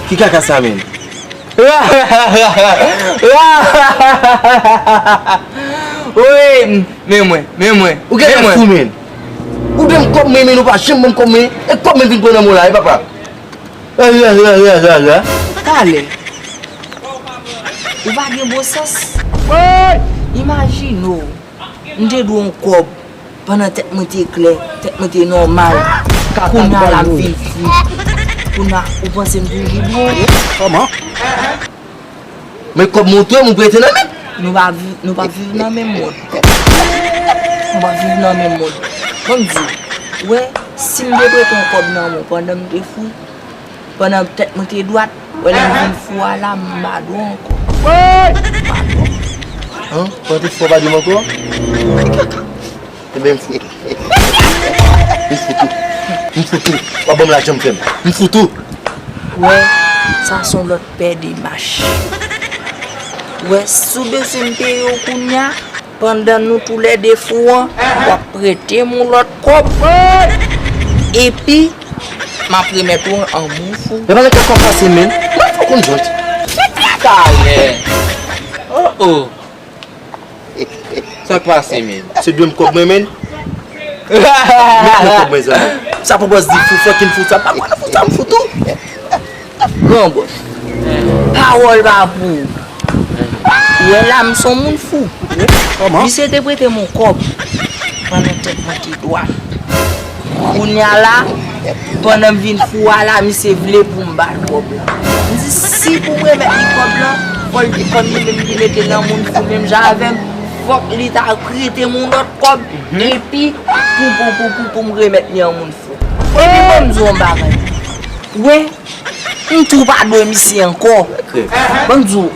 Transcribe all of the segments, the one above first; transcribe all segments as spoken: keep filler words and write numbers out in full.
Ki kaka sa menm? Wi, men mwen, men mwen, ou gen men mwen. Fou menm. Ou dwe m kòb mwen, men ou pa janm ban m kòb mwen. E kòb mwen vin pran nan men w la, wi papa. Talè. Ou pa gen bon sans. Imajine w, m te dwe yon kòb. Pandan tèt mwen te klè, tèt mwen te nòmal. Kounye a la m vin fou. Kounye a, ou panse m toujou dwe w? Kòman? Men kòb mwen ou dwe m, ou prete nan men m. Nou pa viv, nou pa viv nan menm mond. Nou pa viv nan menm mond. Ban m di w, wè, si m te prete yon kòb nan men w pandan m te fou, pandan tèt mwen te dwat, wè lè m vin fou a la, m pa dwe w ankò. M pa dwe w. Han? Pandan te fou a pa dwe m ankò? Ebyen, m fou tou. M fou tou. M fou tou. W ap ban m lajan m fè m. M fou tou. Wè, sa se yon lòt pè demach. Wè, si w bezwen m peye w kounye a, pandan nou toulède fou an, w ap prete m yon lòt kòb. Epi, m ap remèt ou an moun fou. Men pa gen kòb pase, menm. Mwen fou konn jwèt. Talè. Oh, oh. Sa k pase, men? Se dwe m kòb mwen, men. Mete nan kòb mwen, zanmi. Sa pou bòs di fou, fucking fou, sa pa kwè nan fou, sa m fou tou. Gran bòs. Pawòl pa pou ou. Ou wè la, m se yon moun fou. Kòman? Misye te prete m yon kòb pandan tèt mwen te dwat. Kounye a la, pandan m vin fou a la, misye vle pou m ba l kòb la. M di, si pou m remèt li kòb la, fò l di kòm li menm li mete l nan moun fou menm jan avè m, fòk li ta prete m yon lòt kòb, epi pou, pou, pou, pou, pou m remèt li an moun fou. Epi ban m di w yon bagay. Wè, m tou pa dwe misye ankò. Ban m di w,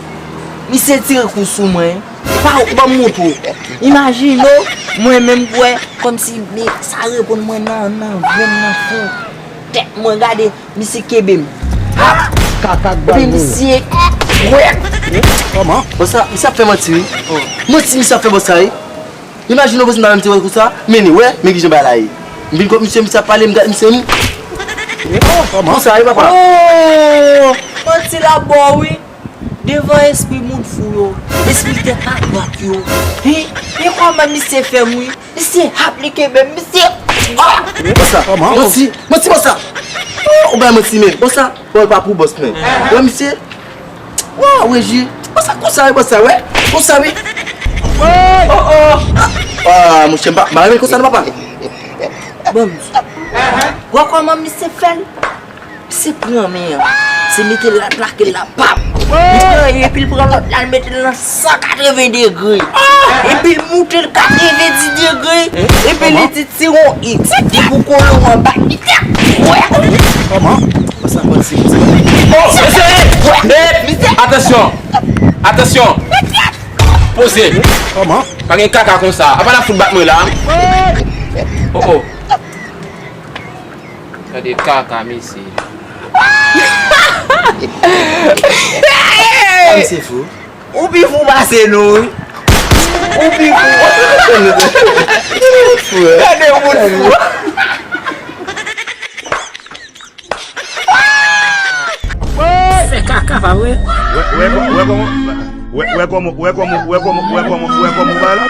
misye tire kou sou mwen. Pa, ban m montre w. Imajine w, mwen menm, wè, kòmsi, men, sa reponn mwen nan, nan venn, nan fon tèt mwen, gade, misye kenbe m. Kaka k bal moun. Epi misye, wè. Kòman? Bon, sa, misye ap fè manti, wi. Manti misye ap fè bòs sa, wi. Imajine w, bòs, m ta menm te wè kou sa, men li, wè, men kijan bagay la ye. M vin kot misye, misye ap pale, m gad misye, m. Kòman? Kou sa, wi, papa. Oh! Manti l ap ba w, wi. Devan espri moun fou yo, espri tèt adwat yo. Hi, men kòman misye fè m, wi? Misye hap li kenbe m, misye. Oh! Bòs sa, manti, manti, bòs sa. Oh, ou bay manti, men. Bòs sa, pawòl pa pou bòs, men. Wè, misye. Waw, Reji. Bòs sa, konsa, wi, bòs sa, wè. Konsa, wi. Oh, oh. Ah, monchè, m pa, m pa renmen konsa, non, papa. Bon, wè kòman misye fè l? Misye pran men an, se mete l la, l plake l la, pap! Li pran epi l pran lòt la, l mete l nan san katreven degre. Epi l moute l katrevendis degre. Epi li di, "Tiwon, i di pou kolon anba." Kòman? Kòman? Sa pral se konsa. Oh, mesye! Atansyon! Atansyon! Poze! Kòman? Pa gen kaka konsa. Apa n ap fout bat mwen la? Oh, oh. Gade kaka, mesye. Ah, misye fou. Ou pi fou pase nou, wi. Ou pi fou. Gade moun fou. Fè kaka, pa vre? Wè, wè, wè kòman, wè, wè kòman, wè kòman, wè kòman, wè kòman, wè kòman, wè la.